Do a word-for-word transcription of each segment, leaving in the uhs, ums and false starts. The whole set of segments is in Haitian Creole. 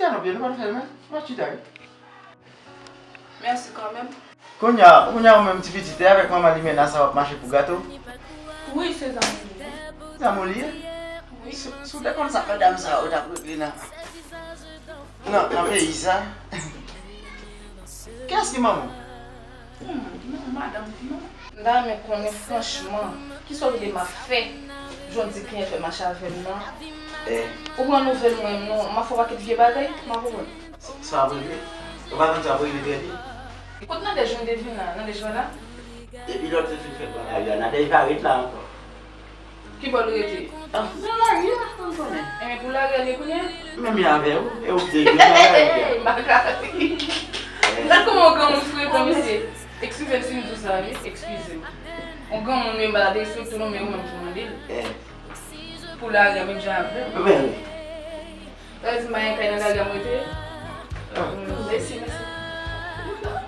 Sa non, byen, nou pa t fè l, men. Nou pa t chita, wi. Mèsi kanmenm. Kounye a, kounye a, ou menm ti pitit, e avèk manman limena sa w ap mache pou gato? Wi, se zanmi m. Zanmi w li ye? Wi. Si, si w te konn sa, medam sa yo t ap regle nan, nan, nan peyi sa. Kiyès ki manman w? Hmm, non, madanm, non. M ta renmen konnen franchman, kisa w vle m ap fè? Jan w di kliyan fè mache avè m nan. Eh. Ou pran nouvèl mwen, non, m ap fè w pakèt vye bagay, m ap pran. Sa, sa ap regle? Ou pa konn sa ap regle trè byen? Kot Nadège, nou te vin la? Nadège pa la? Depi lòt se fin fèt nan lari a, Nadège pa ret la ankò. Ki bò l rete? Ah, nan lari a, m konnen. Enben, pou lari a, l ye kounye a? Menm jan avè w, e ou ki te vin nan lari a. Hey, m pa ka ri. Eh. Gad kòman yon granmoun frekan, mesye. Eskize m si m di w sa, wi, eskize m. Yon granmoun menm pa ta derespekte w non, men ou menm ki mande l. Eh. Pou lari a, menm jan avè w. Men wi. Sa vle di m pa gen kay nan lari a m rete? Ah. Mèsi, mèsi.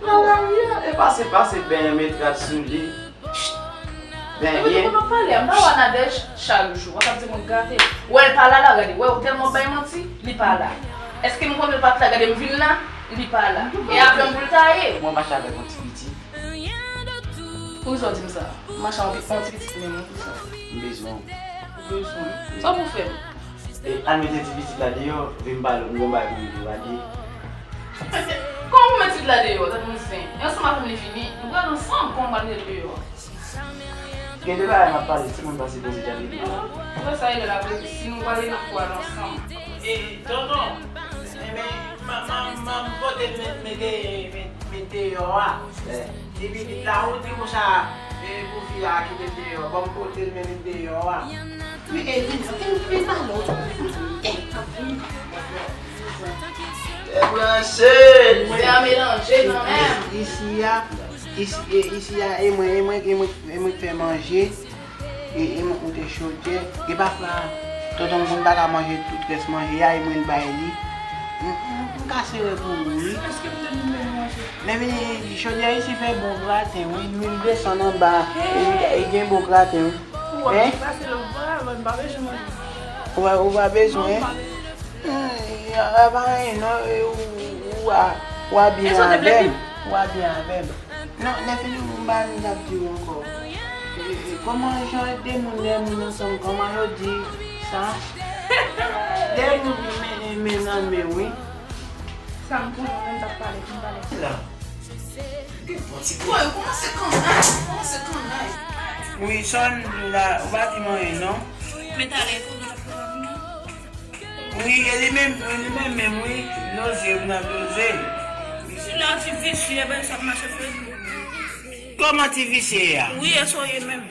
Nan lari a, e pase, pase benyen, met rad sou li. Epi benyen. Epi pou nou pale, m pa wè Nadège chak jou. W ap di moun gate. Wè l pa la la, gade. Wè ou tèlman bay manti, li pa la. Èske m konnen l pa t la, gade m vin la, li pa la. E avè m pou l ta ye. Mwen mache avèk yon ti pitit. Poukisa w di m sa? M mache avèk yon ti pitit menm, poukisa? M bezwen w. Ou bezwen m? Sa w pou fè m? E, al mete ti pitit la deyò, vin pale, m gon bagay pou m di w, ale. Kòman pou met pitit la deyò, tande yon zen? E ansanm avè m li vini, nou pral ansanm, kòman m pral mete l deyò? Gen de bagay m ap pale, timoun pa sipoze tande m. Ou wè sa e lè l ap rele, si nou pale, n ap pral ansanm. E, tonton, enben, m, m, m, m pote l met, mete, met, met deyò a. Eh. Li pitit la, ou di konsa, e, pou fi a kite l deyò. Ban m pote l mennen l deyò a. Men, e, vin, vin, vin pale w. Tèt branche. Fè a melanje kanmenm. Isi a, isi, e, isi a, e mwen, e mwen, e mwen, e mwen k fè manje. E, e mwen k moute chodyè. Gen pafwa, tonton m konn pa ka manje tout rès manje a, e mwen l bay li. M, m, m ka sere pou ou, wi. Èske m te vin pou manje? Men, men, chodyè isi fè bon graten, wi. Lwil desann anba, e, e gen bon graten, wi. Ou wè, m pase lòt bò a, m pa bezwen manje. Ou pa, ou pa bezwen? Non, m pa bezwen. Hmm, a, a pa anyen, non, e, ou, ou a, ou a byen avè m. Ou a byen avè m. Non, lè fini, m pa menm t ap di w ankò. E, e, kòman jan de moun, de moun ansanm, kòman yo di sa? De moun men, men nan men, wi. Sa m konnen, menm t ap pale, m pale. La. Bon, ti boy, ou kòmanse kannay, ou kòmanse kannay. Wi, sa w di la, ou pa di m anyen, non. Men talè, konnen l ap pran m nan. Wi, e li menm, li menm menm, wi. Loze, m nan loze. Sila ti visye, ben, sa k mache Facebook. Kòman ti visye a? Wi, e sa w ye menm.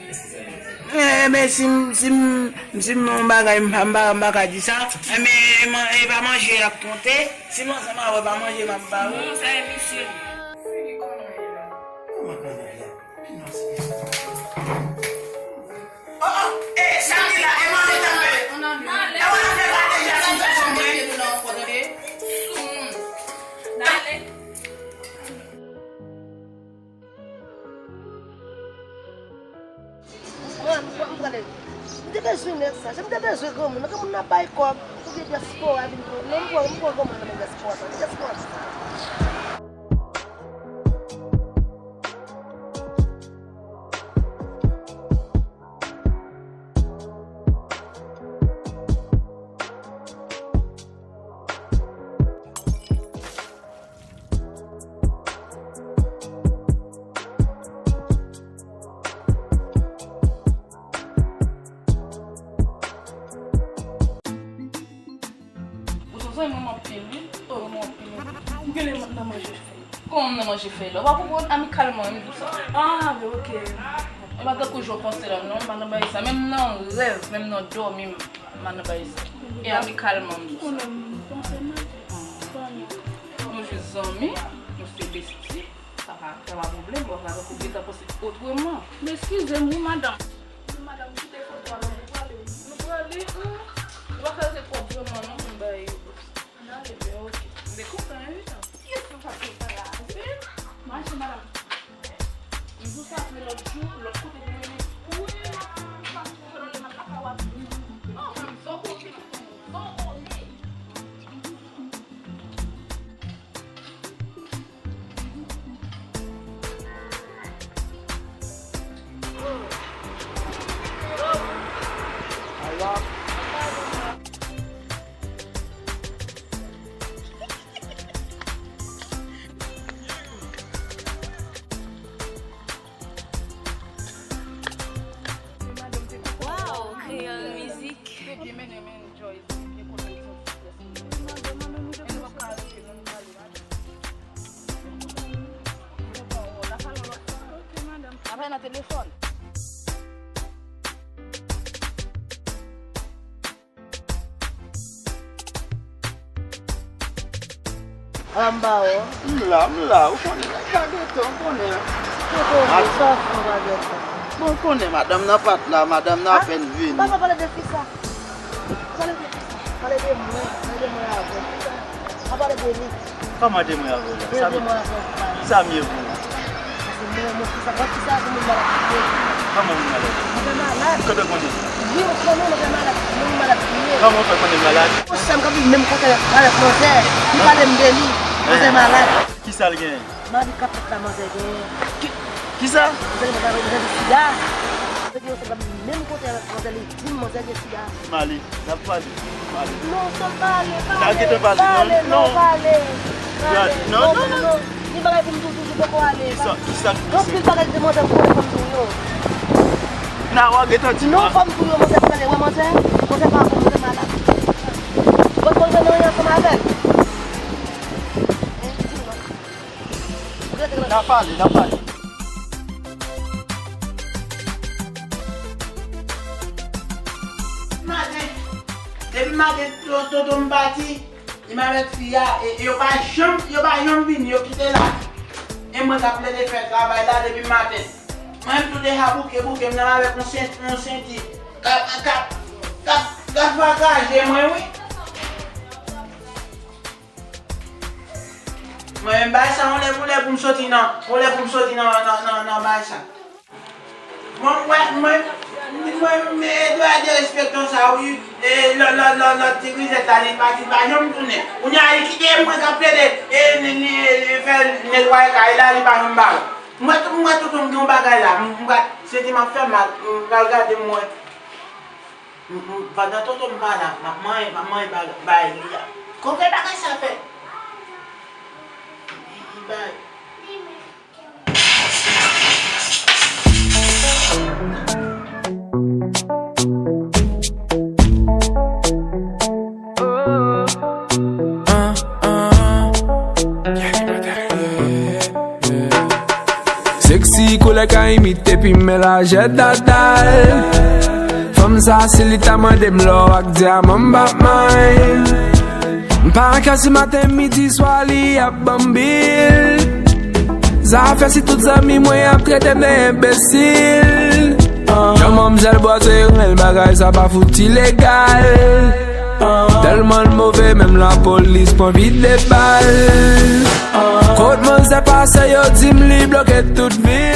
Eh, men si m, si m, si m yon bagay, m pa, m pa, m pa ka di sa. Eh, men, e man-, e pa manje y ap konte. Si m ansanm avè w, e pa manje m ap ba ou. Non, sa e visye. Figi kòman ye la? Kòman kòman ye la? Men non, se Oh, oh, e, sa ki la, e mwen menm tanmen. E mwen nan fè la deja sou tèt mwen. Mwen, mwen, mwen prale. M te bezwen nèg sa, jan m te bezwen granmoun nan, granmoun nan bay kòb pou gen dyaspora vin pran. Non, m pran, m pran granmoun nan men dyaspora sa, dyaspora sa. Ou son zanmi mwen anpil, wi. Ou zanmi mwen anpil, wi. Ou genlè nan manje fèy. Kòman m nan manje fèy la? Ou pa konprann amikalman, m di w sa. Ah, ben, ok. E pa tankou jan w panse la, non, m pa nan bagay sa. Menm nan rèv, menm nan dòmi, m pa nan bagay sa. E amikalman, m di w sa. Ou konnen m panse mal. Nou jis zanmi, nou se besti. Sa pa, sa pa pwoblèm, ou pa tankou gentan panse otreman. Men eskize m, wi, madanm. Wi, madanm, kite foto a la, nou prale, wi. Nou prale, hmm. Ou pa kraze kòb vrèman, non, pou m bay yo. Ann ale, ben, ok. M te kontan, wi. Kiyès sa k ap fè sa la? Wi. Mache, madanm. M di w sa, se lòt jou, lòt kote pou mennen. Wi, madanm, m pa twouve lòt lè m al lakay w ap di. Oh, madanm, sa w konnen, sa w konnen. Bon, bon, bon. Nan telefòn. Ala m ba w. M la, m la, ou konnen nèg la gentan, ou konnen. Kote w ye? Sa w fè w pa gentan? Bon, ou konnen madanm nan pa t la, madanm nan apèn vini. Papa pale de fi sa. Pale de fi sa. Pale de mwen, pale de mwen avè w. Pa pale de li. Kòman de mwen avè w la? Sa m ye pou ou? Paske mwen, mwen, kisa, mwen, kisa pou moun malad ki ye? Kòman moun malad? Mwen fè malad. Kote w konnen? Wi, mwen konnen mwen fè malad. Mwen malad ki ye. Kòman w fè konnen malad? Yon sè m k ap viv menm kote avèk manzè. Li pale m de li. Manzè malad. Kisa l genyen? Mali k ap fèt la, manzè genyen. Ki, kisa? Manzè gen, manzè gen sida. Manzè gen yon sè m k ap viv menm kote avèk manzè, li di m manzè gen sida. Mali, n ap pale. Mali. Non, sèl pale, pale, pale, non, pale, pale, non, non, non, non. Gen bagay pou m di w toujou poko ale. Kisa, kisa k pase? Gen anpil bagay demwazèl pou fò m di w yo. Nan, w a gentan di m. Non, fò m di w yo, manzè, pale, wè manzè, manzè pa bon, manzè malad. Bon, manzè nan anyen ansanm avè l. N a pale, n a pale. Maten, depi maten, to-, tonton m pati, li m avèk fi a, e, e yo pa janm, yo pa janm vini, yo kite la. E mwen k ap plede fè travay la depi maten. Mwen menm tou deja bouke, bouke, m nan avèk yon senti, yon senti. K ap, k ap, k ap, k ap sakaje mwen, wi. Mwen menm bay sa, yon lè pou lè pou m soti nan, yon lè pou m soti nan, nan, nan, nan bay sa. Mwen, mwen, mwen, mwen, men Edouard derespektan sa, wi. E, lò, lò, lò, lòt ti grizèt la, li pati, li pa janm tounen. Kounye a, li kite mwen k ap plede, e, li, li, li fè netwaye kay la, li pa janm ba mwen. Mwen, mwen, tout moun gen yon bagay la, m, m pral, senti m ap fè mal, m pral gade mwen. M, m, pandan tonton m pa la, m ap manyen, m ap manyen ba, bay li a. Kote bagay sa fèt? Li, li, li bay. Sexy koulè ka imite pi men lajè dadal. Fanm sa si li ta mande m lò ak dyaman m p ap may. M pa ka si maten midi swa li ap ban m bil. Zafè si tout zanmi mwen ap trete m de enbesil. Jan manmzèl bwaze renl bagay sa pa fout ilegal. Tèlman l move, menm lapolis pran vide bal. Kot manzè pase, yo di m li bloke tout vil.